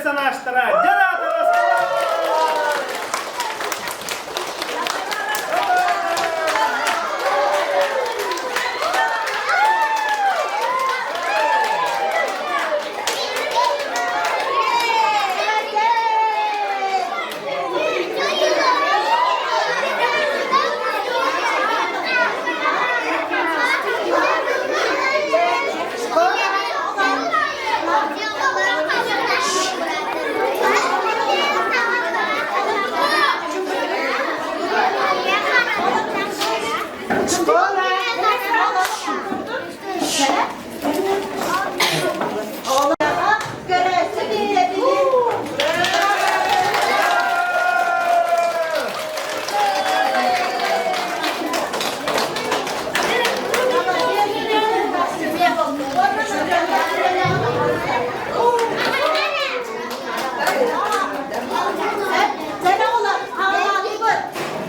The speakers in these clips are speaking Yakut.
персонажтара Дьараатарастар! Көрөөччү биһирэбилин.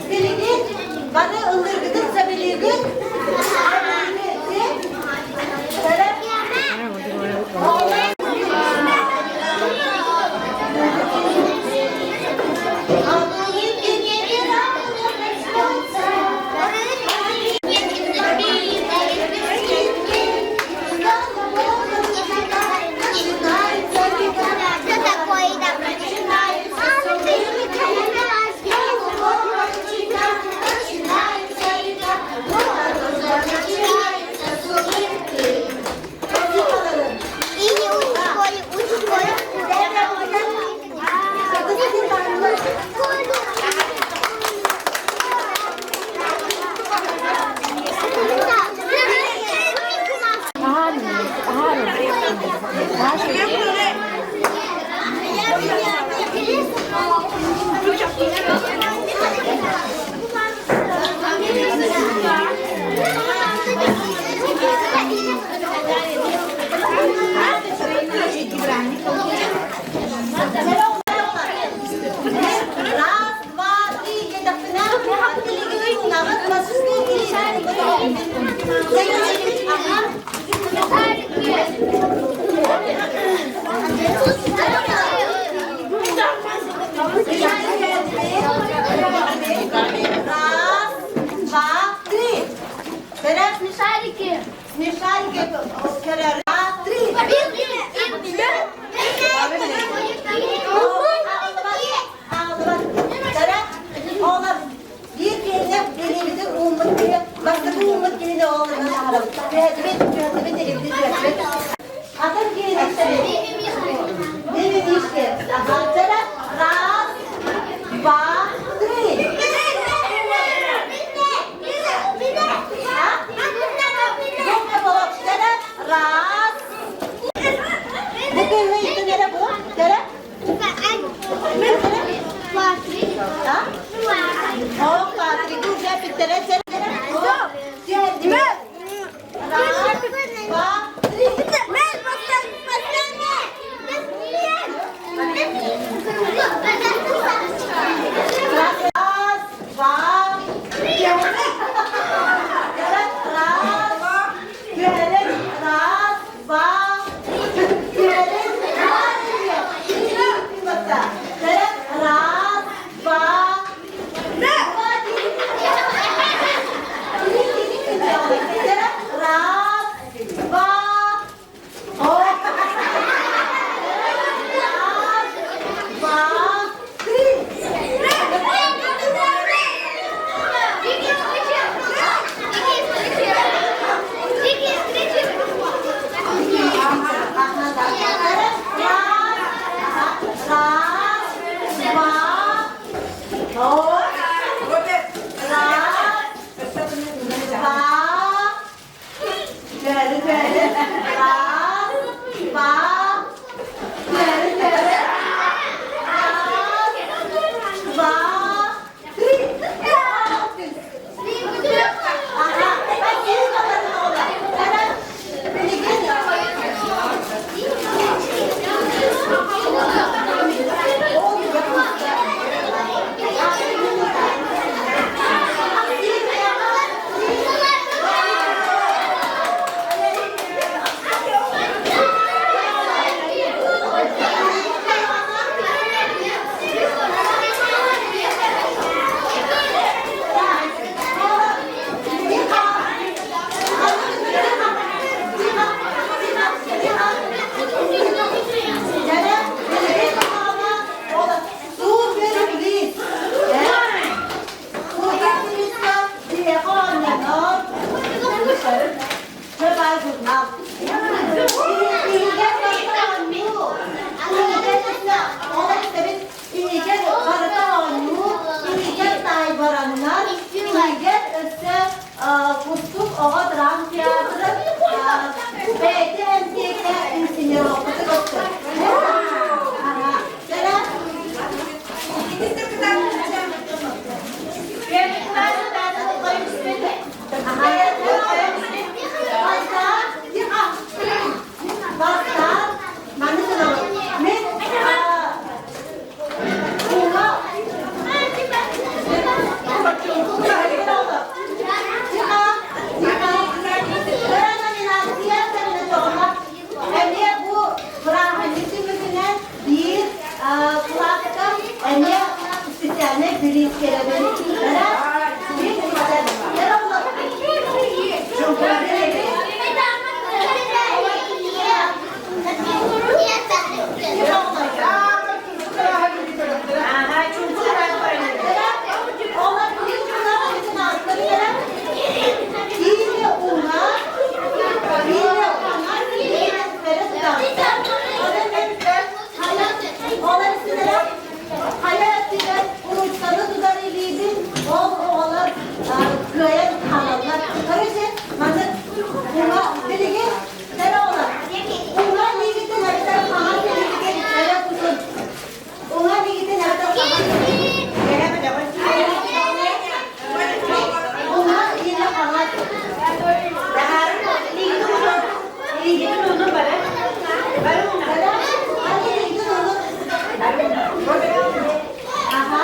Билигин бары ыллыыргытын сөбүлүүгүт. Раз, два, три, Раз, два, три. Смешарики. Смешарики. Раз, три. Биир киһини билиибитин ууммут киһи, бастакы ууммут киһини ол түһэтибит, түһэтибит, эгибит, түһэтибит. Атын киһини Мимимишки. Раз, два, три. Раз. Бу кыһы иттенere бу. Tere. Раз, два, три. Раз, два, Раз, два, раз, два, раз, два, три. Раз, два, раз, два, раз, два, раз, два, три. Кустук оҕо драмтеатрын бэйэтэ эмтиэкэ инсценировката көстөр. Бастаан маннык гынабыт. Мин Эмиэ бу бырааһынньык түмүгүнэн биир кылааска эмиэ специальнай бириис кэлэбин. Хайа өттүгэр уруучканы тутар илиибин ол оҕолор кыайан хаалаллар. Короче, маннык уҥа билигин Дара оҕолор, уҥа илиигитин эбэтэр хаҥас илиигитин өрө тутун. Уҥа илиигитин эбэтэр хаҥас Уҥа илиини хаҥас. Илиигитин уунун бары. Бары илиигитин уунун. Аха.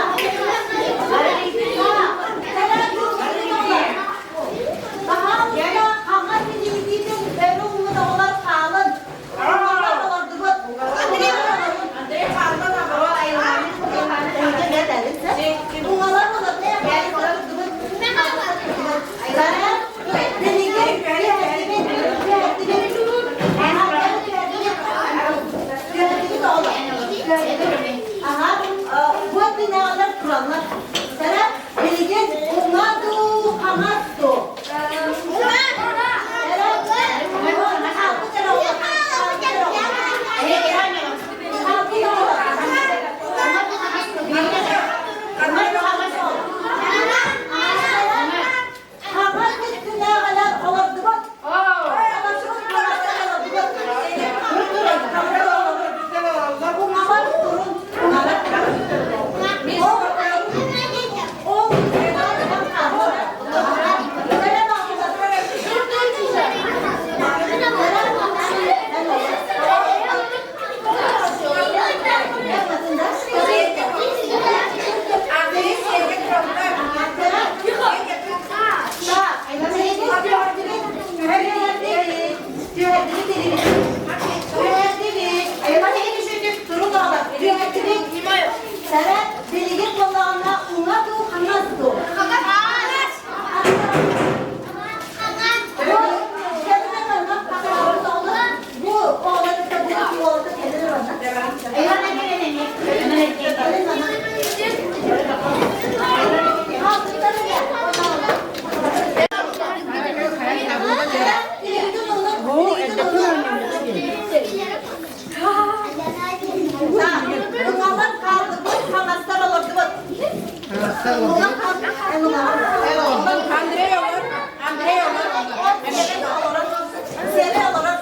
Баһаалыста хаҥас илиитин өрө ууммут оҕолор хаалын. Уҥалар олордубут. Уҥалар олордубут. Аха, бу бинаалар тураллар. Сара билигин уҥа дуу, хаҥас дуу? Хаҥас өттүнээҕилэр олордубут. Уҥалар турун, уҥалар Ол Билигин буоллаҕына уҥа дуу, хаҥас дуу? Бу оҕолорго бу уолата кэлин Уҥалар хаалбыт, хаҥастар олордубут. Андрей олор, Андрей олор. Сиэри олорор.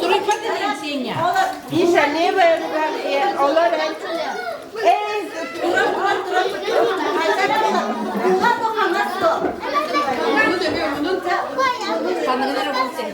Суруйбат этим Сеня. Миша, левая рука, олор Эй, Ханныгын эрэ булсын.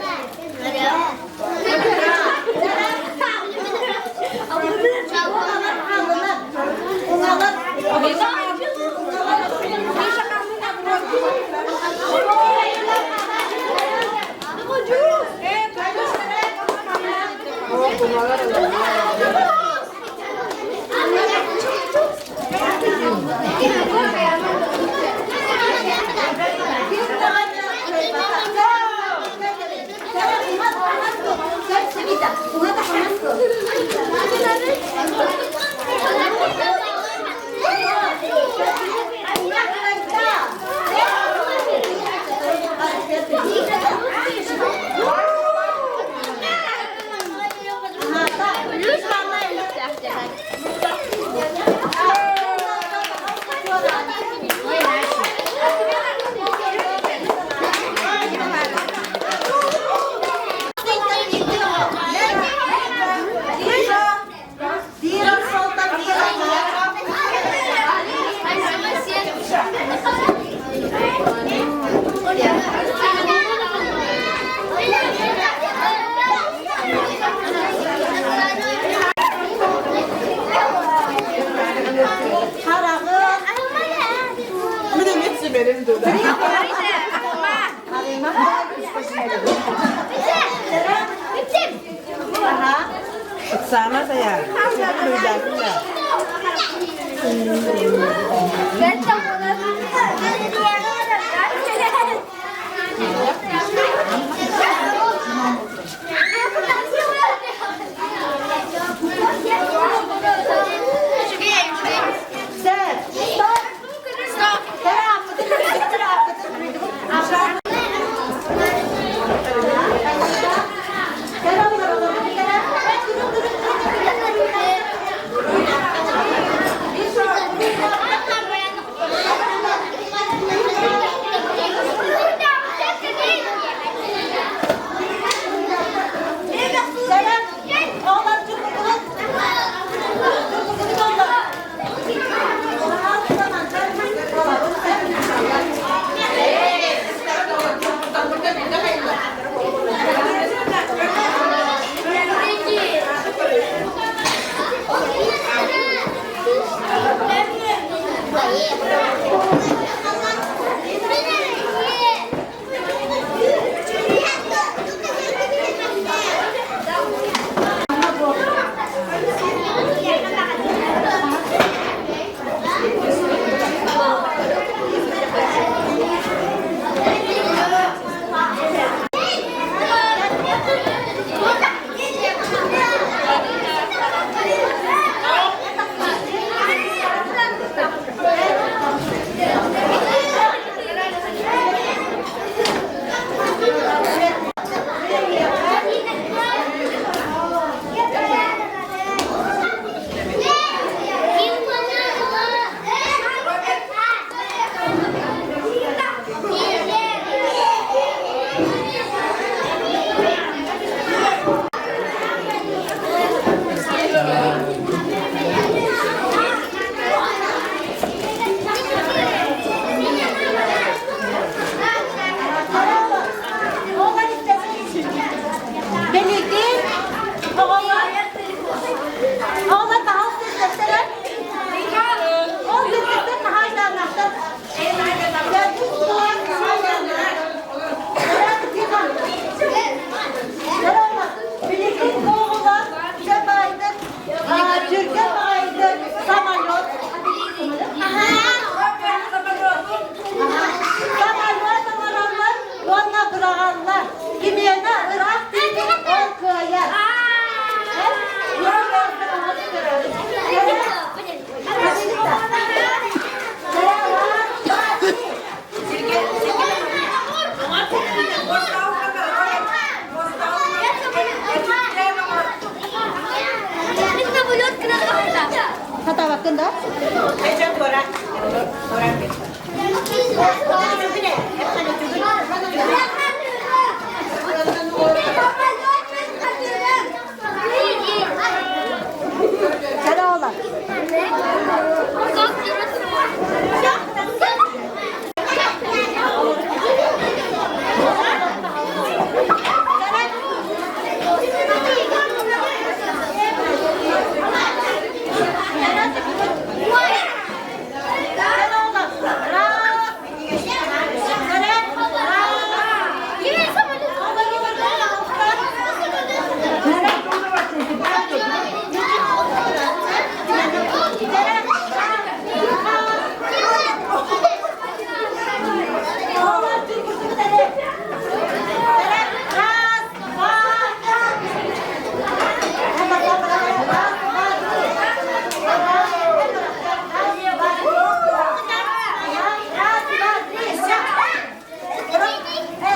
Ыксаама Сайаар, суруйдаатын да. Билигин оҕолор оҕолор баһал сирдэстэрэ ол сирдэстэр наһаа Билигин оҕолор дьэ баайдар түргэн баайдар самолет Самолет оҥороллор уонна быраҕаллар. Кимиэнэ ыраах тиийбит ол кыайар. Хатабаккын да? Кэлэ ола.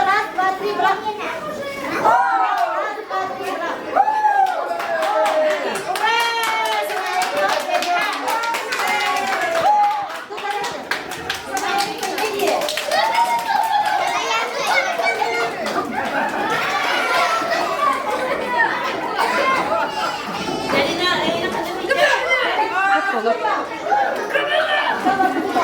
Раз, два, три, брат. Раз, два, три, брат.